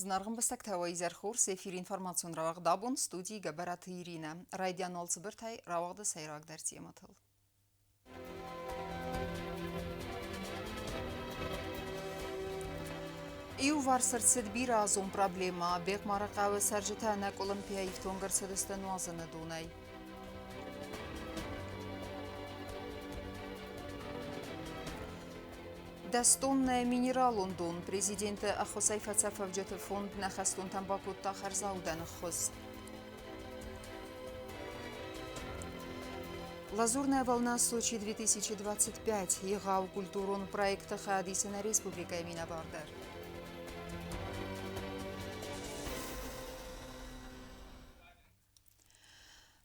Зынаргъ ӕмбӕстӕгтӕ, уӕ изӕр хорз! Эфир информацион рауагъд абон студийы Гӕбӕраты Иринӕ. Райдиан уал цыбыртӕй рауагъды сӕйрагдӕр темӕтыл. Иуварс ӕрцыд бирӕазон проблемӕ. Бехъмары хъӕуы цӕрджытӕ ӕнӕкъуылымпыйӕ ифтонг ӕрцыдысты нуазыны донӕй. Дӕстонная минералон дон президенты ӕххуысӕй фӕцӕфӕвджыты фонд нӕ хӕстонтӕн бакодта хӕрзаудӕн ӕххуыс. Лазурная волна Сочи 2025 егъау культурон проекты хайад исы нӕ республикӕйы минӕвар дӕр.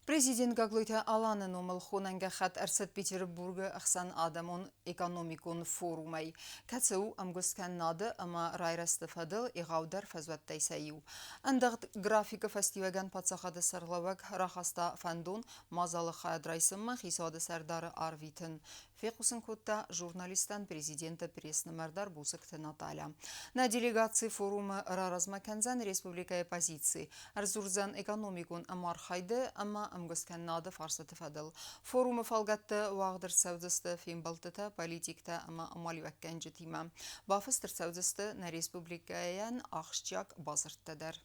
Президент Гаглойты Аланы номыл хонӕн гӕххӕтт ӕрцыд Петербургы ӕхсӕнадӕмон экономикон форумӕй, кӕцы у ӕмгуысткӕнынады ӕмӕ райрӕзты фӕдыл егъаудӕр фӕзуӕттӕй сӕ иу. Ӕндӕгъд графикы фӕстиуӕгӕн паддзахады сӕргълӕууӕг рахаста фӕндон мадзалы хайад райсынмӕ хицауады сӕрдары арвитын, фехъусын кодта журналисттӕн президенты пресс-нымӕрдар Бусыкты Наталья. Нӕ делегаци форумы раразмӕ кӕндзӕн республикӕйы позици, ӕрдзурдзӕн экономикон ӕмархайды ӕмӕ ӕмгуысткӕнынады фарстыты фӕдыл. Форумы фӕлгӕтты уагъд ӕрцӕудзысты фембӕлдтытӕ политиктӕ ӕмӕ амалиуӕггӕнджытимӕ. Бафыст ӕрцӕудзысты нӕ республикӕйӕн ахсджиаг бадзырдтӕ дӕр.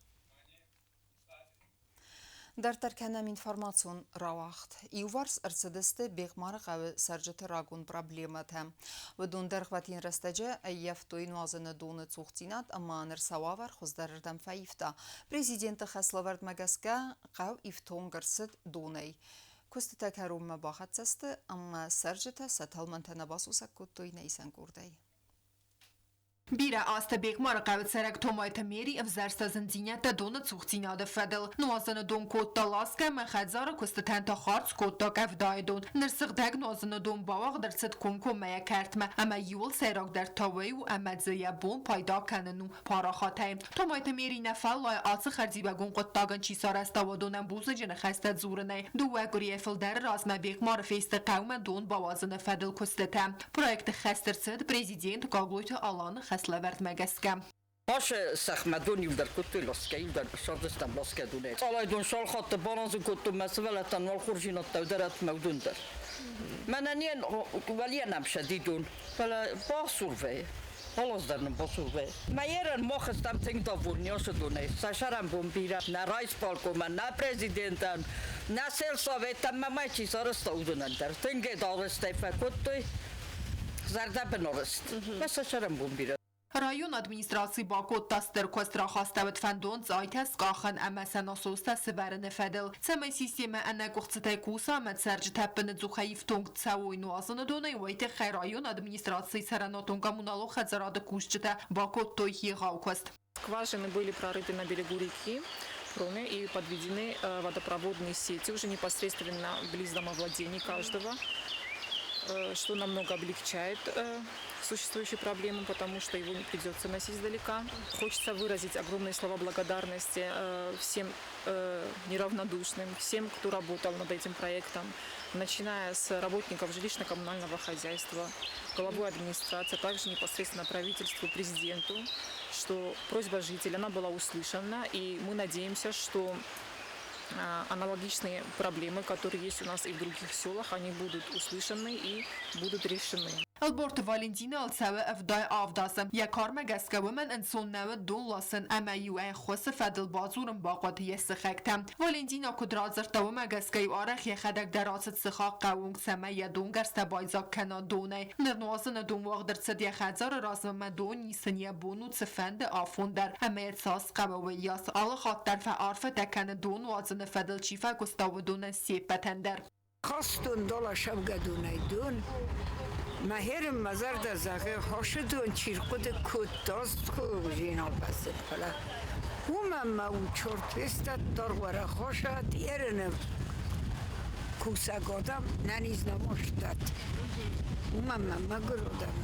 Дарддӕр кӕнӕм информацион рауагъд. Иуварс ӕрцыдысты Бехъмары хъӕуы цӕрджыты рагон проблемӕтӕ. Уыдон дӕргъвӕтин рӕстӕджы ӕййӕфтой нуазыны доны цухдзинад ӕмӕ ныр сӕ уавӕр хуыздӕрырдӕм фӕивта. Президенты хӕслӕвӕрдмӕ гӕсгӕ хъӕу ифтонг ӕрцыд донӕй. Куыстытӕ кӕронмӕ бахӕццӕ сты ӕмӕ цӕрджытӕ сӕ тӕлмӕнтӕ нӕ басусӕг кодтой нӕ исӕн къордӕй. Бирӕ азты Бехъмары хъӕуы цӕрӕг Томайты Мери ӕвзӕрста зындзинӕдтӕ доны цухдзинады фӕдыл. Нуазыны дон кодта ласгӕ ӕмӕ хӕдзары куыстытӕн та хардз кодта къӕвдайы дон. Ныр сыгъдӕг нуазыны дон бауагъд ӕрцыд комкоммӕ йӕ кӕртмӕ ӕмӕ иуыл сӕйрагдӕр та уый у ӕмӕ дзы йӕ бон пайда кӕнын у парахатӕй. Томайты Мери нӕ фӕллайы ацы хӕрзиуӕгон хъуыддагӕн чи сарӕзта, уыдонӕн бузныджы ныхӕстӕ дзурынӕй. Дыууӕ къуырийӕ фылдӕры размӕ Бехъмары фесты хъӕумӕ дон бауадзыны фӕдыл куыстытӕ. Проекты хӕст ӕрцыд президент Гаглойты Аланы хӕслӕвӕрдмӕ гӕсгӕ. Ашы сӕхмӕ дон иу дӕр кодтой ласгӕ, иу дӕр ссардыстӕм ласгӕ донӕй. Цъалай дон сал хатты балазын кодтон мӕ сывӕллӕттӕн уал хорздзинӕдтӕ дӕр ӕмӕ уыдон дӕр. Мӕнӕн уӕлийӕ нӕм сӕди дон, фӕлӕ басур вӕййы. Алаз дӕр нын басур вӕййы. Мӕ мах стӕм тынг довольны ацы донӕй. Сӕ сӕрӕнбон бирӕ нӕ райисполкомӕн, нӕ президентӕн, нӕ сельсоветӕн мӕ ма чи сарӕзта, уыдонӕн дӕр. Тынг ӕдалыстӕй фӕкодтой, зӕрдӕбын арӕзт. Мӕ сӕ сӕрӕнбон бирӕ. Районы администраци бакодта стыр куыст рахастӕуыд фӕндон цъайтӕ скъахын ӕмӕ сӕ насостӕ сывӕрыны фӕдыл, цӕмӕй системӕ ӕнӕкъуыхцытӕй куса ӕмӕ цӕрджытӕ ӕппынӕдзухӕй ифтонг цӕуой нуазыны донӕй, уый тыххӕй районы администрацийы цӕрӕнуатон-коммуналон хӕдзарады кусджытӕ бакодтой егъау куыст. Скважины были прорыты на берегу реки Проме и подведены водопроводные сети уже непосредственно близ домовладений каждого, что намного облегчает существующую проблему, потому что его не придется носить издалека. Хочется выразить огромные слова благодарности всем неравнодушным, всем, кто работал над этим проектом, начиная с работников жилищно-коммунального хозяйства, главой администрации, а также непосредственно правительству, президенту, что просьба жителей, она была услышана, и мы надеемся, что аналогичные проблемы, которые есть у нас и в других селах, они будут услышаны и будут решены. Ӕлборты Валентина цӕуы 87 азы. Йӕ кармӕ гӕсгӕ уымӕн ӕнцон нӕ уыд дон ласын ӕмӕ-иу ӕххуысы фӕдыл бадзурын бахъуыд йӕ сыхӕгтӕм. Валентина куыд радзырдта, уымӕ гӕсгӕ-иу арӕх йӕхӕдӕг дӕр ацыд сыхаг хъӕуы, цӕмӕй йӕ донгӕрзтӕ байдзаг кӕна донӕй. Ныр нуазыны дон уагъд ӕрцыд йӕ хӕдзары размӕ ӕмӕ дон исын йӕ бон у цыфӕнды афон дӕр ӕмӕ йӕ цас хъӕуы, уыйас алы хатт дӕр фӕарфӕтӕ кӕны дон уадзыны фӕдыл чи фӕкуыста, уыдонӕн се ппӕтӕн дӕр. Хастон дола сӕвгӕдонӕй дон. Мӕ херын мӕ зӕрдӕ зӕгъы, хосы дон чи рхъуыды кодта, зинабацыд, фӕлӕ уымӕн мӕ у чорт фестад доргъуӕрӕхосат ерыны кусӕг одам нӕниз намостат. Уымӕн мӕ мӕгуыр одам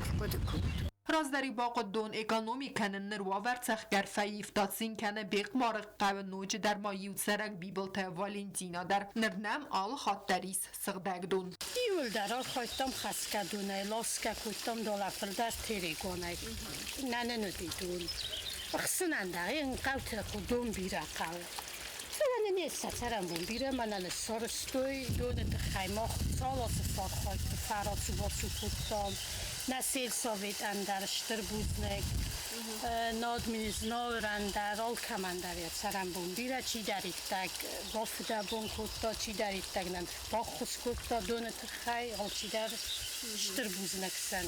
рхъуыды кодта. Раздӕры бахъуыд дон экономи кӕнын, ныр уавӕр цӕхгӕр фӕивта, цин кӕны Бехъмары хъӕуы ноджыдӕр ма иу цӕрӕг Бибылты Валентина дӕр. Ныр нӕм алы хатт дӕр ис сыгъдӕг дон. Иууылдӕр архайдтам хӕсгӕ донӕй, ласгӕ кодтам долӕ фылдӕр терегонӕй. Нӕ нын уыди дон. Ӕхсынӕн дӕр хъӕуты дон бирӕ хъӕуы. Фӕлӕ нын не сӕ цӕрӕнбон бирӕ мӕнӕ ныссӕрстой доны тыххӕй мах цал фӕхатты фӕрацу-бацу кодтам. Нӕ сельсовет ӕндӕр стыр бузныг, нӕ администраторӕн дӕр, алкӕмӕн дӕр йӕ цӕрӕнбон бирӕ чидӕриддӕр бафыдӕбон кодта, чидӕриддӕр нын баххуыс кодта доны тыххӕй, алчидӕр стыр бузныг сын.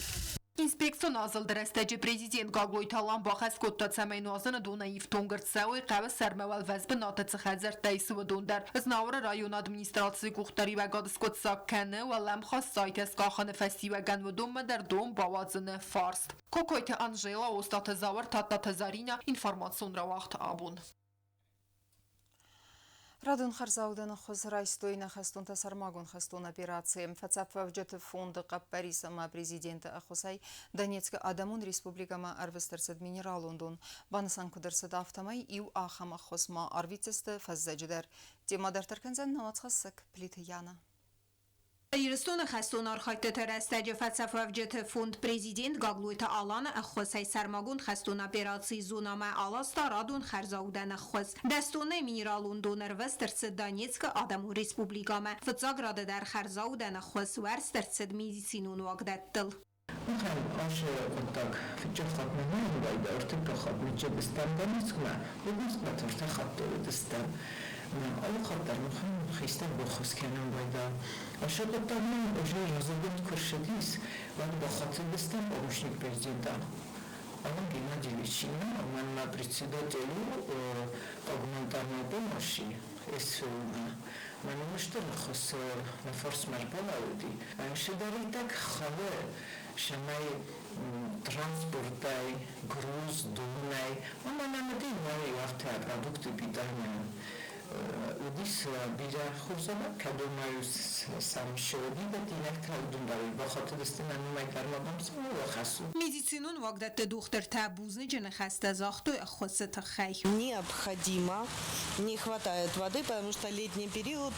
Инспекцион азылды рӕстӕджы президент Гаглойты Алан бахӕс кодта, цӕмӕй нуазыны донӕй ифтонг ӕрцӕуой хъӕуы сӕрмӕ уӕлвӕз бынаты цы хӕдзӕрттӕ ис, уыдон дӕр. Знауыры районы администрацийы къухдариуӕгад скъуыддзаг кӕны уӕлӕмхас сайтӕ скъахыны фӕстиуӕгӕн уыдонмӕ дӕр дон бауадзыны фарст. Кокойты Анжела, Остъаты Зауыр, Тадтаты Заринӕ, информацион рауагъд абон. Радон хӕрзаудӕны хуыз райстой нӕ хӕстонтӕ сӕрмагонд хӕстон операцийы. Фӕцӕфуӕвджыты фонды хъӕппӕрис ӕмӕ президенты ӕххуысӕй Донецкы Адӕмон Республикӕмӕ ӕрвыст ӕрцыд минералон дон. Банысан куыд ӕрцыд, афтӕмӕй иу ахӕм ӕххуыс ма арвитдзысты фӕззӕджы дӕр. Темӕ дарддӕр кӕндзӕн нӕ уацхӕссӕг Плиты Яна. Ирыстоны хӕстон архайдтыты рӕстӕджы фӕцӕфуӕвджыты фонд президент Гаглойты Аланы ӕххуысӕй сӕрмагонд хӕстон операцийы зонамӕ аласта радон хӕрзаудӕн ӕххуыс. Бӕстонӕй минералон дон ӕрвыст ӕрцыд Донецкы Адӕмон Республикӕмӕ. Фыццаг рады дӕр хӕрзаудӕн ӕххуыс уӕрст ӕрцыд медицинон уагдӕттыл. Махӕн ацы хъуыддаг фыццаг хатт нӕ нӕ ӕртыккаг хатт ныджджабыстӕм Донецкмӕ, Луганскмӕ та ӕртӕ хатты уыдыстӕм. Алы хатт дӕр махӕн хистӕр баххуыс кӕнын байдал. Ацы хъуыддагмӕ уже разыгонд куы рцыдис, уӕд бахатыдыстӕм помощник президента Алан Геннадьевичимӕ, мӕнмӕ председатель у по гуманитарной помощи СФУ-мӕ. Мӕнмӕ стыр ӕххуыс мӕ фарсмӕ ӕрбалӕууыди. Цыдӕриддӕр хъӕуы, цӕмӕй транспортӕй, груз, донӕй, ӕмӕ нӕм уыди афтӕ продукты питание. Уыдис бирӕ хорз ӕмӕ кӕдонмӕ-иу сӕм ссыди дӕттинӕгтӕ, уыдон дӕр-иу бахатыдысты нӕ номӕй дӕр ма бамсӕ Медицинон уагдӕтты дохтыртӕ бузныджы ныхӕстӕ загътой ӕххуысы тыххӕй. Необходимо, не хватает воды, потому что летний период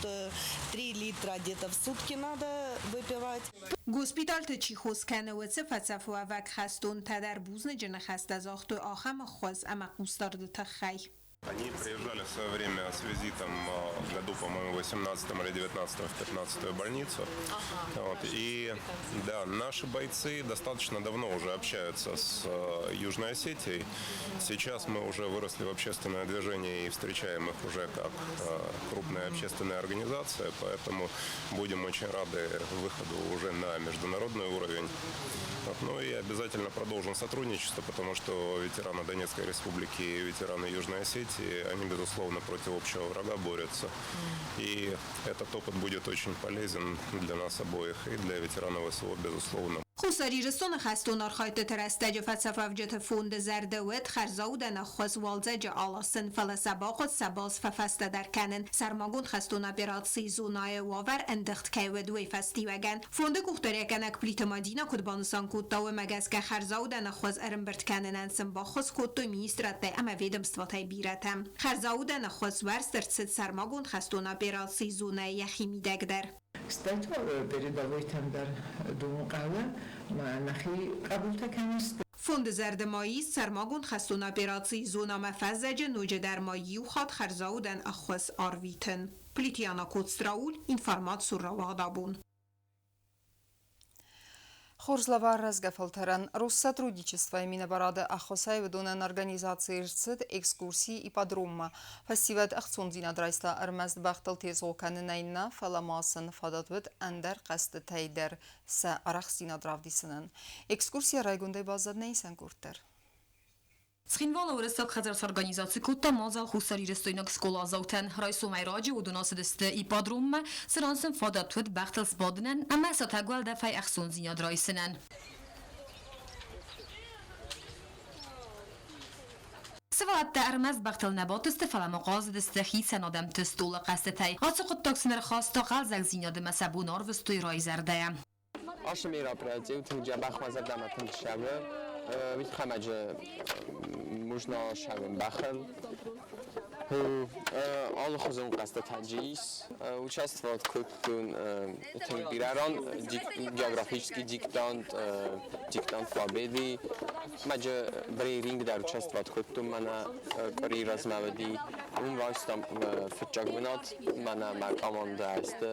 3 литра где-то в сутки надо выпивать. Госпиталты чи хос кӕны, уыцы фӕцӕфуӕвӕг хӕстонтӕ дӕр бузныджы ныхӕстӕ загътой ахӕм ӕххуыс ӕмӕ хъусдарды тыххӕй. Они приезжали в свое время с визитом в году, по-моему, 18 или 19 в 15-ю больницу. Вот. И да, наши бойцы достаточно давно уже общаются с Южной Осетией. Сейчас мы уже выросли в общественное движение и встречаем их уже как крупная общественная организация, поэтому будем очень рады выходу уже на международный уровень. Вот. Ну и обязательно продолжим сотрудничество, потому что ветераны Донецкой Республики и ветераны Южной Осетии, они, безусловно, против общего врага борются. И этот опыт будет очень полезен для нас обоих и для ветеранов СВО, безусловно. Хуссар Ирыстоны хӕстон архайдтыты рӕстӕджы фӕцӕфуӕвджыты фонды зӕрдӕ уыд хӕрзаудӕн ӕххуыс уалдзӕджы аласын, фӕлӕ сӕ бахъуыд сӕ балц фӕфӕстӕдӕр кӕнын. Сӕрмагонд хӕстон операцийы зонӕйы уавӕр ӕндыгъд кӕй уыд, уый фӕстиуӕгӕн. Фонды къухдариуӕггӕнӕг Плиты Мадинӕ куыд банысан кодта, уымӕ гӕсгӕ хӕрзаудӕн ӕххуыс ӕрӕмбырд кӕнынӕн сын баххуыс кодтой министрадтӕй ӕмӕ ведомствотӕй бирӕтӕ. Хӕрзаудӕн ӕххуыс уӕрст ӕрцыд сӕрмагонд хӕстон операцийы зонӕйы йӕхи мидӕг дӕр. Стӕй та передовойтӕм дӕр дон хъӕуы, мӕ нӕхи хъӕбултӕ кӕм сты. Фонды зӕрды ма ис сӕрмагонд хӕстон операцийы зонӕмӕ фӕззӕджы ноджыдӕр ма иу хатт хӕрзаудӕн ӕххуыс арвитын. Плитиана Коцтрауль, информацион рауагъд абон. Хорз лӕвар рӕзгӕ фӕлтӕрӕн Россотрудничествойы минӕварады ӕххуысӕй уыдонӕн организаци ӕрцыд экскурси ипподроммӕ. Фӕсивӕд ӕхцондзинад райста ӕрмӕст бӕхтыл тезгъо кӕнынӕй нӕ, фӕлӕ ма сын фадат уыд ӕндӕр хъӕзтытӕй дӕр сӕ арӕхстдзинад равдисынӕн. Экскурсийӕ райгондӕй баззад нӕ исӕн къорд дӕр. Цхинвалы уырыссаг хӕдзар сорганизаци кодта мадзал хуссарирыстойнаг скъоладзаутӕн. Райсомӕй раджы уыдон ацыдысты ипподроммӕ, цыран сын фадат уыд бӕхтыл сбадынӕн ӕмӕ сатӕг уӕлдӕфӕй ӕхцондзинад райсынӕн. Сывӕллӕттӕ ӕрмӕст бӕхтыл нӕ бадтысты, фӕлӕ ма хъазыдысты хицӕн адӕмты стъолы хъӕзтытӕй. Ацы хъуыддаг сын ӕрхаста хъӕлдзӕгдзинад ӕмӕ сӕ бон арвыстой райзӕрдӕйӕ. Ацы мероприятие тынг дзӕбӕх мӕ зӕрдӕмӕ тынг цӕуы. Уый тыххӕй ма можно сӕвын бӕхыл. Алыхуызон хъӕзтытӕ дзы ис. Участвовать кодтон тынг бирӕ ран географический диктант, диктант Победы. Маджы брейринг дӕр участвовать кодтон мӕнӕ къуыри размӕ уыди. Уым райстам фыццаг бынат. Мӕнӕ мӕ командӕ сты.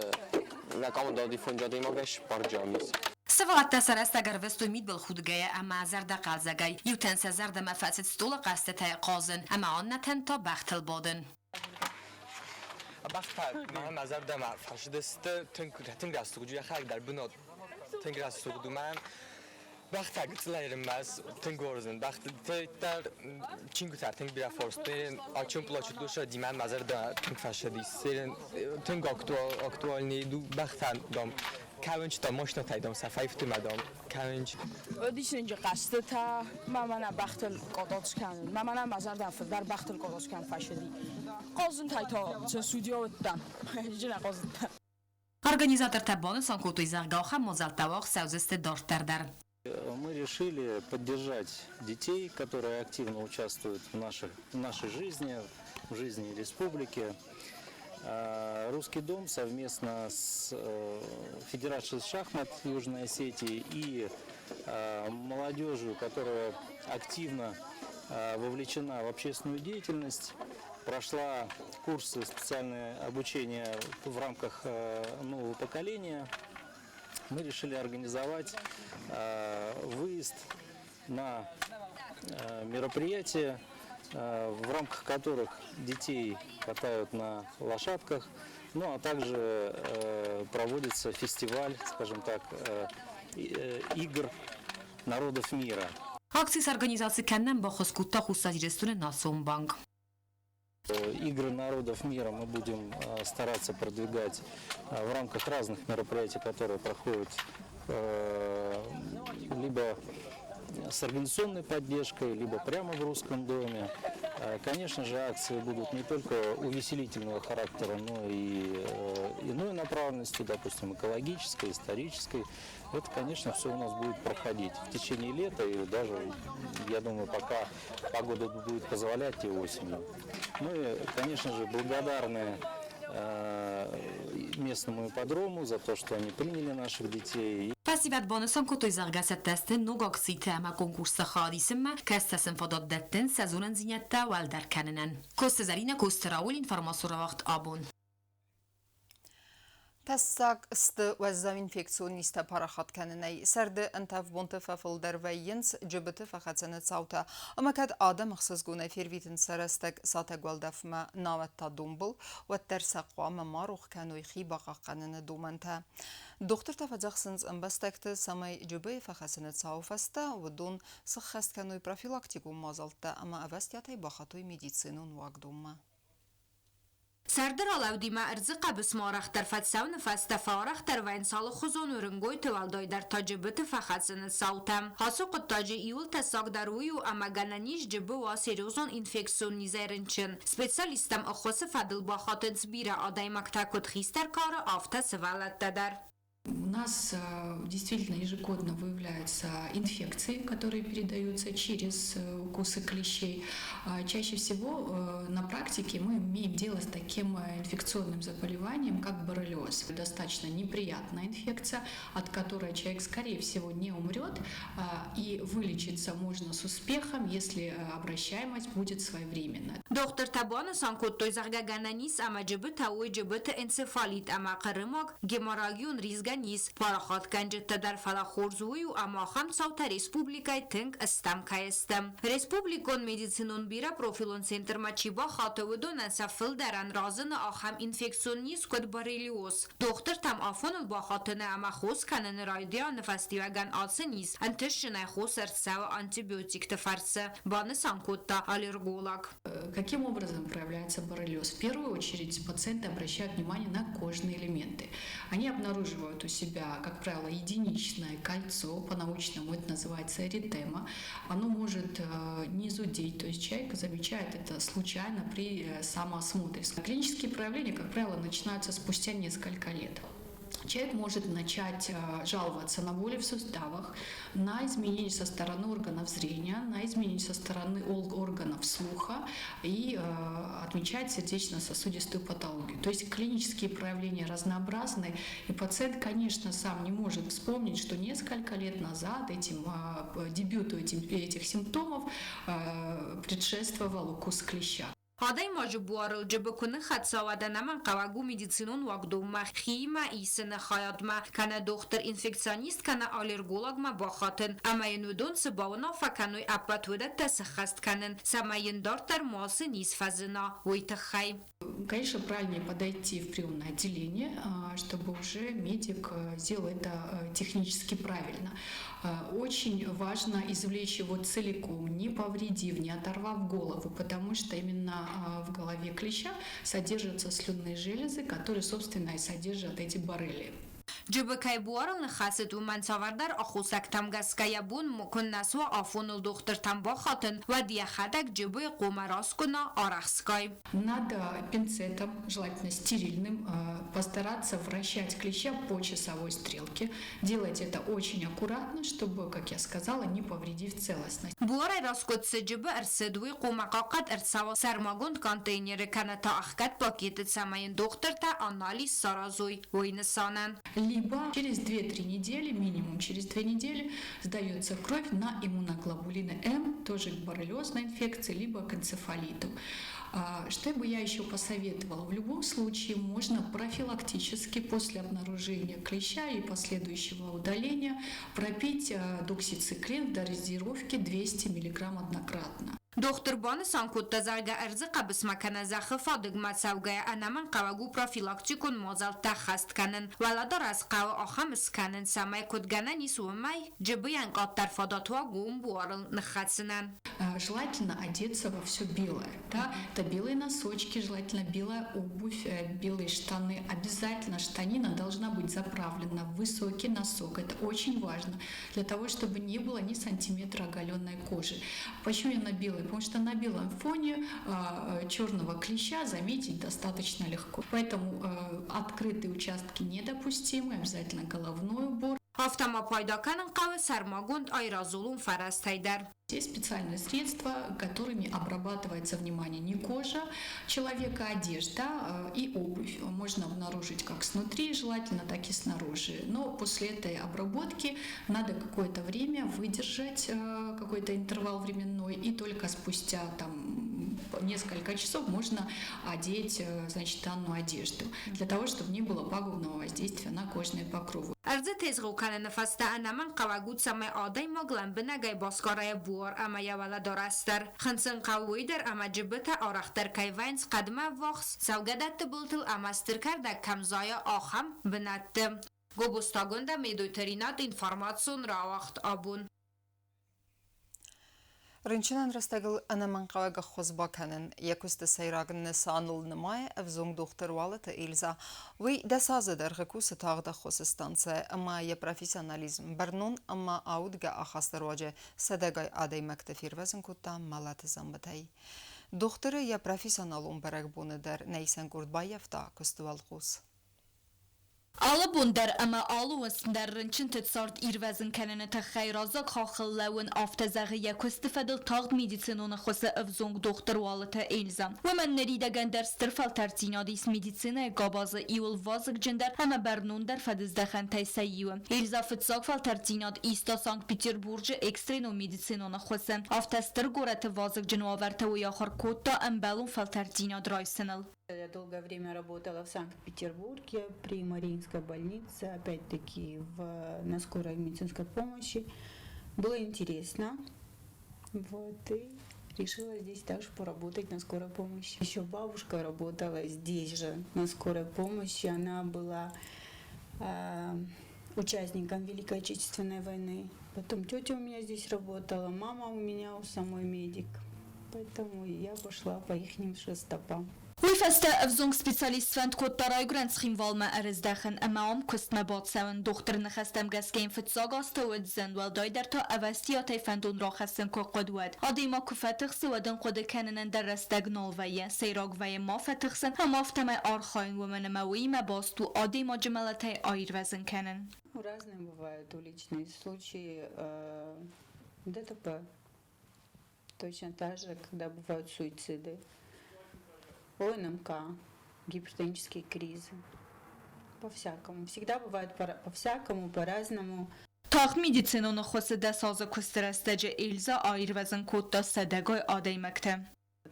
Мӕ командӕ уыди фондз адӕймагӕй цыппар джамис. Сывӕллӕттӕ сӕ рӕстӕг ӕрвыстой мидбылхудгӕйӕ ӕмӕ зӕрдӕхъӕлдзӕгӕй. Иутӕн сӕ зӕрдӕмӕ фӕцыд стъолы хъӕзтытӕй хъазын, ӕмӕ аннӕтӕн та бӕхтыл бадын. Бӕхтӕ мӕ зӕрдӕмӕ фӕцыдысты тынг, тынг рӕсугъд у, йӕхӕдӕг дӕр бынат тынг рӕсугъд у. Мӕн бӕхтӕ гыццылӕй тынг уарзын. Бӕхтӕ чингуытӕ тынг бирӕ фарстой. О чем плачут лошади, мӕн мӕ зӕрдӕ тынг фӕцыдис. Тынг актуальный бӕхтӕн, дам, кӕуынч, дам, машинӕтӕй, дам, сӕ фӕивтой, дам, кӕуынч. Диссаджы хъӕзтытӕ ма мӕнӕ бӕхтыл къотъоц кӕнын. Ма мӕнӕ мӕ зӕрдӕ фылдӕр бӕхтыл къотъоц кӕнын фӕцыди. Хъазынтӕй та судья уыдтӕн. Джына хъазыдтӕн. Организатортӕ банысан кодтой, зӕгъгӕ, ахӕм мадзӕлттӕ уагъд цӕудзысты дарддӕр дӕр. Мы решили поддержать детей, которые активно участвуют в нашей жизни, в жизни республики. Русский дом совместно с Федерацией шахмат Южной Осетии и молодежью, которая активно вовлечена в общественную деятельность, прошла курсы специальное обучение в рамках нового поколения. Мы решили организовать выезд на мероприятия, в рамках которых детей катают на лошадках, ну а также проводится фестиваль, скажем так, игр народов мира. Акци сорганизаци кӕнынӕн баххуыс кодта Хуссар Ирыстоны Национ банг. Игры народов мира мы будем стараться продвигать в рамках разных мероприятий, которые проходят либо с организационной поддержкой, либо прямо в Русском доме. Конечно же, акции будут не только увеселительного характера, но и иной направленности, допустим, экологической, исторической. Это, конечно, все у нас будет проходить в течение лета и даже, я думаю, пока погода будет позволять, и осенью. Мы, конечно же, благодарны местному ипподрому за то, что они приняли наших детей. Фӕсивӕд банысан кодтой, зӕгъгӕ, цӕттӕ сты ног акцитӕ ӕмӕ конкурсты хайад исынмӕ, кӕцытӕ сын фадат дӕттынц сӕ зонындзинӕдтӕ уӕлдӕр кӕнынӕн. Коцты Зӕринӕ, Коцты Рауль, информацион рауагъд «Абон». Тӕссаг сты уӕззау инфекцион низтӕ парахат кӕнынӕй. Сӕрды ӕнтӕф бонты фӕфылдӕр вӕййынц джыбыты фӕхӕцӕны цаутӕ. Ӕмӕ кӕд адӕм ӕхсызгонӕй фервитынц сӕ рӕстӕг сатӕг уӕлдӕфмӕ, науӕд та донбыл, уӕддӕр сӕ хъуамӕ ма рох кӕной хи бахъахъхъӕныны домӕнтӕ. Дохтыртӕ фӕдзӕхсынц ӕмбӕстӕгты, цӕмӕй джыбыйы фӕхӕцыны цауы фӕстӕ уыдон сыххӕст кӕной профилактикон мадзӕлттӕ ӕмӕ ӕвӕстиатӕй бахатой медицинон уагдонмӕ. Сӕрды ралӕудимӕ ӕрдзы хъӕбысмӕ арӕхдӕр фӕцӕуыны фӕстӕ фӕарӕхдӕр вӕййынц алыхуызон уырынгойты, уӕлдайдӕр та джыбыты фӕхӕцыны цаутӕ. Ацы хъуыддаджы иууыл тӕссагдӕр уый у, ӕмӕ гӕнӕн ис джыбы уа серьезон инфекцион низӕй рынчын. Специалисттӕм ӕххуысы фӕдыл бахатынц бирӕ адӕймӕгтӕ куыд хистӕр кары, афтӕ сывӕллӕттӕ дӕр. У нас действительно ежегодно выявляются инфекции, которые передаются через укусы клещей. Чаще всего на практике мы имеем дело с таким инфекционным заболеванием, как боррелиоз. Достаточно неприятная инфекция, от которой человек, скорее всего, не умрет, и вылечиться можно с успехом, если обращаемость будет своевременной. Дохтыртӕ банысан кодтой, зӕгъгӕ, гӕнӕн ис ӕмӕ джыбытӕ уой джыбыты энцефалит ӕмӕ хъырымаг геморрагион ризгӕ низ парахатгӕнджытӕ дӕр, фӕлӕ хорз уый у, ӕмӕ ахӕм цаутӕ республикӕйы тынг стӕм кӕй сты. Республикон медицинон бирӕпрофилон центрмӕ чи бахаты, уыдонӕн сӕ фылдӕрӕн разыны ахӕм инфекцион низ, куыд боррелиоз. Дохтыртӕм афоныл бахатыны ӕмӕ хос кӕныны райдианы фӕстиуӕгӕн ацы низ ӕнтыстджынӕй хос ӕрцӕуы антибиотикты фӕрцы, банысан кодта аллерголог. Каким образом проявляется боррелиоз? В первую очередь пациенты обращают внимание на кожные элементы. Они обнаруживают у себя, как правило, единичное кольцо, по-научному это называется эритема. Оно может не зудеть, то есть человек замечает это случайно при самоосмотре. Клинические проявления, как правило, начинаются спустя несколько лет. Человек может начать жаловаться на боли в суставах, на изменения со стороны органов зрения, на изменения со стороны органов слуха и отмечать сердечно-сосудистую патологию. То есть клинические проявления разнообразны, и пациент, конечно, сам не может вспомнить, что несколько лет назад этим дебюту этих симптомов предшествовал укус клеща. Адӕймаджы буарыл джыбы куы ныххӕца, уӕд ӕнӕмӕнгхъӕуӕг у медицинон уагдонмӕ, хиимӕ исыны хайадмӕ, кӕнӕ дохтыр-инфекционист кӕнӕ аллергологмӕ бахатын, ӕмӕ йын уыдон цы бауынаффӕ кӕной, ӕппӕт уыдӕттӕ сыххӕст кӕнын, цӕмӕй йын дарддӕр мацы низ фӕзына, уый тыххӕй. Конечно, правильнее подойти в приемное отделение, чтобы уже медик сделал это технически правильно. Очень важно извлечь его целиком, не повредив, не оторвав голову, потому что именно в голове клеща содержатся слюнные железы, которые, собственно, и содержат эти боррелии. Джыбы кӕй буарыл ныххӕцыд, уымӕн цавӕрдӕр аххосӕгтӕм гӕсгӕ йӕ бон куыннӕ суа афоныл дохтыртӕм бахатын, уӕд йӕхӕдӕг джыбыйы хъомӕ раскъуына арӕхстгай. Надо пинцетом, желательно стерильным, постараться вращать клеща по часовой стрелке. Делать это очень аккуратно, чтобы, как я сказала, не повредив целостность. Буарӕй раскъуыд цы джыбы ӕрцыд, уый хъуамӕ хъахъхъӕд ӕрцӕуа сӕрмагонд контейнеры кӕнӕ та ӕхгӕд пакеты, цӕмӕй йын дохтыртӕ анализ саразой, уый нысанӕн. Либо через 2-3 недели, минимум через 2 недели, сдается кровь на иммуноглобулины М, тоже к боррелиозной инфекции, либо к энцефалиту. Что бы я еще посоветовала? В любом случае можно профилактически после обнаружения клеща и последующего удаления пропить доксициклин в дозировке 200 мг однократно. Дохтыр банысан кодта, зӕгъгӕ, ӕрдзы хъӕбысмӕ кӕнӕ зӕххы фадыгмӕ цӕугӕйӕ ӕнӕмӕнгхъӕуӕг у профилактикон мадзӕлттӕ ӕххӕст кӕнын. Уӕлӕдарӕс хъӕуы ахӕм скӕнын, цӕмӕй куыд гӕнӕн ис, уымӕй джыбыйӕн къаддӕр фадат уа гом буарыл ныххӕцынӕн. Желательно одеться во все белое. Да? Это белые носочки, желательно белая обувь, белые штаны. Обязательно штанина должна быть заправлена в высокий носок. Это очень важно для того, чтобы не было ни сантиметра оголенной кожи. Почему именно белый? Потому что на белом фоне черного клеща заметить достаточно легко. Поэтому открытые участки недопустимы, обязательно головной убор. Афтӕ ма пайда кӕнын хъӕуы сӕрмагонд аэрозолон фӕрӕзтӕй дӕр. Есть специальные средства, которыми обрабатывается, внимание, не кожа человека, а одежда и обувь. Можно обнаружить как снутри, желательно, так и снаружи. Но после этой обработки надо какое-то время выдержать, какой-то интервал временной, и только спустя там несколько часов можно одеть, значит, данную одежду, для того, чтобы не было пагубного воздействия на кожные покровы. Ӕрдзы тезгъо кӕныны фӕстӕ ӕнӕмӕнгхъӕуӕг у, цӕмӕй адӕймаг лӕмбынӕгӕй басгара йӕ буар ӕмӕ йӕ уӕлӕдарӕс дӕр. Хынцын хъӕуы уый дӕр, ӕмӕ джыбытӕ арӕхдӕр кӕй вӕййынц хъӕдмӕ ӕввахс, цӕугӕдӕтты былтыл ӕмӕ стыр кӕрдӕг кӕм зайа, ахӕм бынӕтты. Гобозтагондӕ Медойты Ринат, информацион рауагъд абон. Рынчынӕн рӕстӕгыл ӕнӕмӕнгхъӕуӕг ӕххуыс бакӕнын йӕ куысты сӕйраг нысаныл нымайы ӕвзонг дохтыр Уалыты Эльза. Уый 10 азы дӕргъы кусы тагъд ӕххуысы станцӕйы ӕмӕ йӕ профессионализм, бӕрнон ӕмӕ аудгӕ ахасты руаджы сӕдӕгай адӕймӕгты фервӕзын кодта мӕлӕты дзӕмбытӕй. Дохтыры йӕ профессионалон бӕрӕгбоны дӕр нӕ исӕн къорд баййӕфта куысты уӕлхъус. Алы бон дӕр ӕмӕ алы уысм дӕр рынчынты цард ирвӕзын кӕныны тыххӕй раззаг хаххыл лӕууын, афтӕ зӕгъы йӕ куысты фӕдыл тагъд медицинон ӕххуысы ӕвзонг дохтыр Уалыты Эльза. Уымӕн ныридӕгӕн дӕр стыр фӕлтӕрддзинад ис медицинӕйы къабазы иууыл вазыгджындӕр ӕмӕ бӕрнондӕр фӕдыздӕхӕнтӕй сӕ иуы. Эльза фыццаг фӕлтӕрддзинад иста Санкт-Петербурджы экстренон медицинон ӕххуысы. Афтӕ стыр горӕты вазыгджын уавӕрты уый ахуыр кодта ӕмбӕлон фӕлтӕрддзинад райсыныл. Я долгое время работала в Санкт-Петербурге при Мариинской больнице, опять-таки на скорой медицинской помощи. Было интересно. Вот, и решила здесь также поработать на скорой помощи. Еще бабушка работала здесь же на скорой помощи. Она была участником Великой Отечественной войны. Потом тетя у меня здесь работала, мама у меня у самой медик. Поэтому я пошла по их стопам. Уый фӕстӕ ӕвзонг специалист сфӕнд кодта райгуырӕн Цхинвалмӕ ӕрыздӕхын ӕмӕ ам куыстмӕ бацӕуын. Дохтыры ныхӕстӕм гӕсгӕ йын фыццаг азты уыд зын, уӕлдайдӕр та ӕвӕстиатӕй фӕндон рахӕссын куы хъуыд, уӕд. Адӕймаг куы фӕтыхсы, уӕд ын хъуыды кӕнынӕн дӕр рӕстӕг нал вӕййы. Сӕйраг вӕййы ма фӕтыхсын ӕмӕ афтӕмӕй архайын, уымӕн ӕмӕ уыимӕ баст у адӕймаджы мӕлӕтӕй аирвӕзын кӕнын. Разные бывают уличные случаи ДТП. Точно так же, когда бывают суициды, ОНМК, гипертонические кризы. По-всякому. Всегда бывает по-всякому, по-разному. Тагъд медицинон ӕххуысы дӕс азы куысты рӕстӕджы Эльза аирвӕзын кодта сӕдӕгай адӕймӕгты.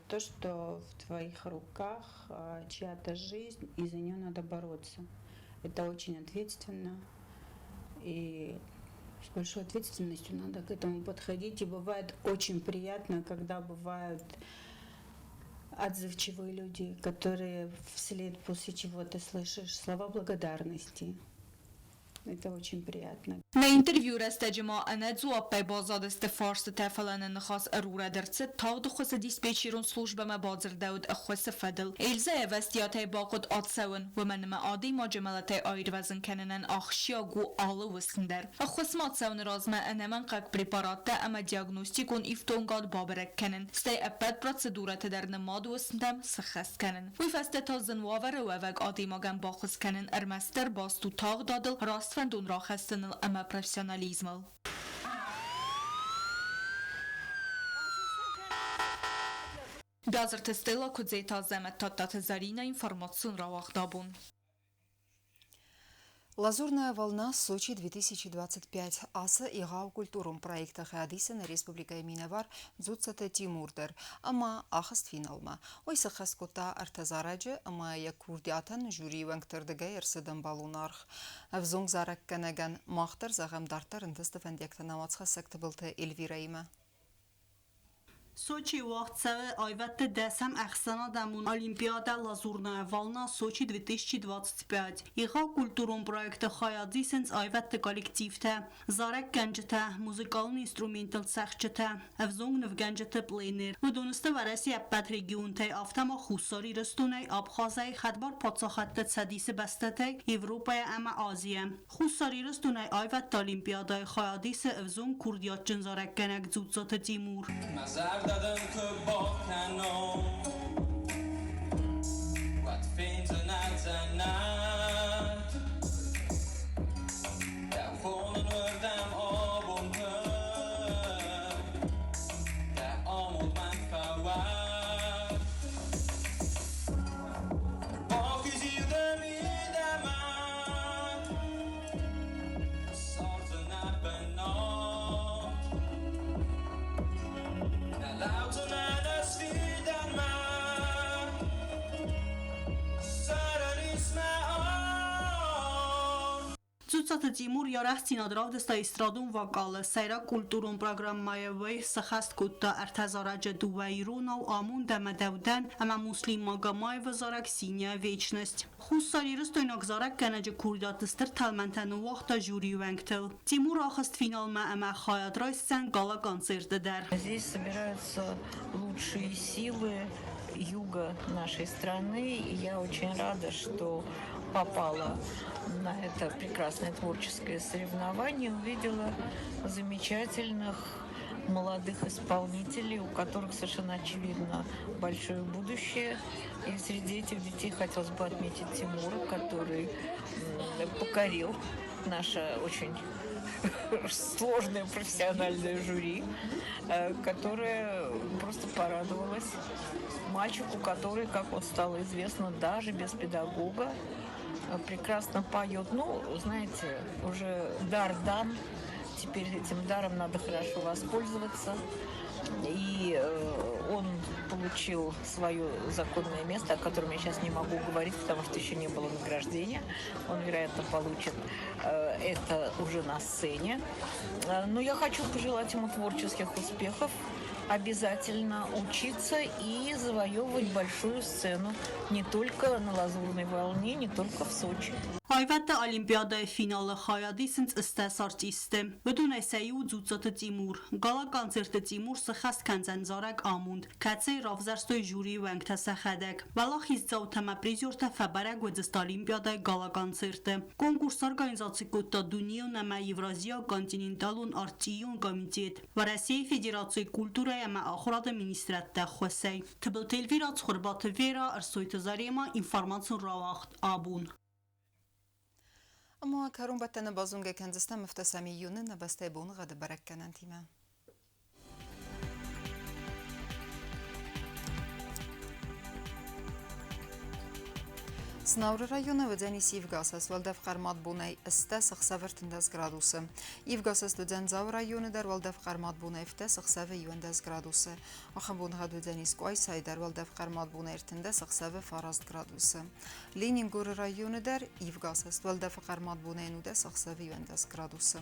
То, что в твоих руках чья-то жизнь, и за нее надо бороться. Это очень ответственно. И с большой ответственностью надо к этому подходить. И бывает очень приятно, когда бывают отзывчивые люди, которые вслед после чего ты слышишь слова благодарности. Это очень приятно. Нӕ интервьюйы рӕстӕджы ма ӕнӕ дзуаппӕй баззадысты фарстытӕ, фӕлӕ нӕ ныхас ӕрурӕд ӕрцыд, тагъд ӕххуысы диспетчерон службӕмӕ бадзырдӕуыд ӕххуысы фӕдыл. Эльзӕ ӕвӕстиатӕй бахъуыд ацӕуын, уымӕн ӕмӕ адӕймаджы мӕлӕтӕй аирвӕзын кӕнынӕн ахсджиаг у алы уысм дӕр. Ӕххуысмӕ ацӕуыны размӕ ӕнӕмӕнгхъӕуӕг препараттӕ ӕмӕ диагностикон ифтонгад бабӕрӕг кӕнын, стӕй ӕппӕт процедурӕты дӕр нымад уысмтӕм сыххӕст кӕнын. Уый фӕстӕ та зын уавӕры уӕвӕг адӕймагӕн баххуыс кӕнын ӕрмӕстдӕр баст у тагъдадыл, раст фӕндон рахӕссыныл ӕмӕ профессионализмыл. Бязырты Стелла, Куыдзеты Азӕмӕт, Тадтаты Зӕринӕ, информацион рауагъд абон. Лазурная волна Сочи 2025 ацы егъау культурон проекты хайад исы нӕ республикӕйы минӕвар Дзуццаты Тимур дӕр ӕмӕ ахызт финалмӕ. Уый сыххӕст кодта ӕртӕ зарӕджы ӕмӕ йӕ курдиатӕн жюрийы уӕнгты рдыгӕй ӕрцыд ӕмбӕлон аргъ. Ӕвзонг зарӕггӕнӕгӕн мах дӕр зӕгъӕм дарддӕр ӕнтысты фӕндиӕгтӕ нӕ уацхӕссӕг Тыбылты Эльвирӕимӕ. Сочийы уагъд цӕуы аивӕдты дӕсӕм ӕхсӕнадӕмон олимпиадӕ «Лазурная волна Сочи-2025». Егъау культурон проекты хайад исынц аивӕдты коллективтӕ, зарӕггӕнджытӕ, музыкалон инструменттыл цӕгъдджытӕ, ӕвзонг нывгӕнджыты пленэр. Уыдон сты Уӕрӕсейы ӕппӕт регионтӕй, афтӕ ма Хуссар Ирыстонӕй, Абхазӕй, Хӕдбар Паддзахӕдты Цӕдисы бӕстӕтӕй, Европӕйӕ ӕмӕ Азийӕ. Хуссар Ирыстонӕй аивӕдты олимпиадӕйы хайад исы ӕвзонг курдиатджын зарӕггӕнӕг Дзуццаты Тимур. Мӕ зӕрдӕ дын куы бакӕнон, уӕд фендзынӕ дзӕнӕт. Дӕу хонын уырдӕм абон дӕ амонд мӕн фӕуӕд. Бахизиу дӕ мидӕмӕ, ссардзынӕ бынат. Нӕ лӕудзынӕ дӕ фидӕнмӕ, цӕрӕн ис мӕ арт. Дзуццаты Тимур йӕ арӕхстдзинад равдыста эстрадон вокалы сӕйраг культурон программӕйы уый сӕххӕст кодта ӕртӕ зарӕджы дыууӕ иронау «Амонд ӕмӕ дӕудӕн» ӕмӕ Муслим Магомаевы зарӕг «Синяя вечность». Хуссарирыстойнаг зарӕггӕнӕджы курдиаты стыр тӕлмӕнтӕ ныууагъта жюрийы уӕнгтыл. Тимур ахызт финалмӕ ӕмӕ хайад райсдзӕн гала-концерты дӕр. Здесь собираются лучшие силы юга нашей страны. И я очень рада, что попала на это прекрасное творческое соревнование, увидела замечательных молодых исполнителей, у которых совершенно очевидно большое будущее. И среди этих детей хотелось бы отметить Тимура, который покорил наше очень сложное профессиональное жюри, которое просто порадовалось мальчику, который, как вот стало известно, даже без педагога прекрасно поет. Ну, знаете, уже дар дан, теперь этим даром надо хорошо воспользоваться. И он получил свое законное место, о котором я сейчас не могу говорить, потому что еще не было награждения. Он, вероятно, получит это уже на сцене. Но я хочу пожелать ему творческих успехов, обязательно учиться и завоевывать большую сцену не только на «Лазурной волне», не только в Сочи. Аивӕдты олимпиадӕйы финалы хайад исынц 18 артисты. Уыдонӕй сӕ иу Дзуццаты Тимур. Гала-концерты Тимур сыххӕст кӕндзӕн зарӕг Амонд, кӕцыйы равзӕрстой жюрийы уӕнгтӕ сӕхӕдӕг. Уӕлахиздзаутӕ ӕмӕ призертӕ фӕбӕрӕг уыдзысты олимпиадӕйы гала-концерты. Конкурс сорганизаци кодта дунейон ӕмӕ Евразиаг континенталон артийон комитет Уӕрӕсейы Федерацийы культурӕйы ӕмӕ ахуырады министрадты ӕххуысӕй. Тыбылты Эльвира, Цхуырбаты Вера, Ӕрсойты Зарема, информацион рауагъд Абон. Ӕма кӕронбӕттӕны базонгӕ кӕндзыстӕм ӕфтӕсӕм июны нӕ бӕстӕйы боныгъӕды бӕрӕггӕнӕнтимӕ. Знауыры районы уыдзӕнис ивгӕсӕс уӕлдӕф хъӕрмад бонӕй 18 ӕхсӕвы 13 градусы. Ивгӕсӕс уыдзӕн Дзауы районы дӕр уӕлдӕф хъӕрмад бонӕй 17 ӕхсӕвы 11 градусы. Ахӕм боныгъӕд уыдзӕнис Къуайсайы дӕр уӕлдӕф хъӕрмад бонӕй 13 ӕхсӕвы 9 градусы. Ленингоры районы дӕр ивгӕсӕс уӕлдӕфы хъӕрмад бонӕй 19 ӕхсӕвы 11 градусы.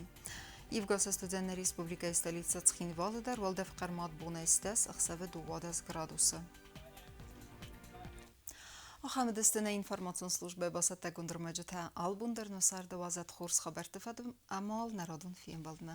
Ивгӕсӕс уыдзӕн нӕ республикӕйы столицӕ Цхинвалы дӕр уӕлдӕф хъӕрмад бонӕй 10 ӕхсӕвы 12 градусы. Ахӕм уыдысты нӕ информацион службӕйы бацӕттӕгонд ӕрмӕджытӕ. Албон дӕр нӕ царды уадзӕд хорз хабӕртты фӕдыл ӕмӕ уал нӕ радон фембӕлдмӕ.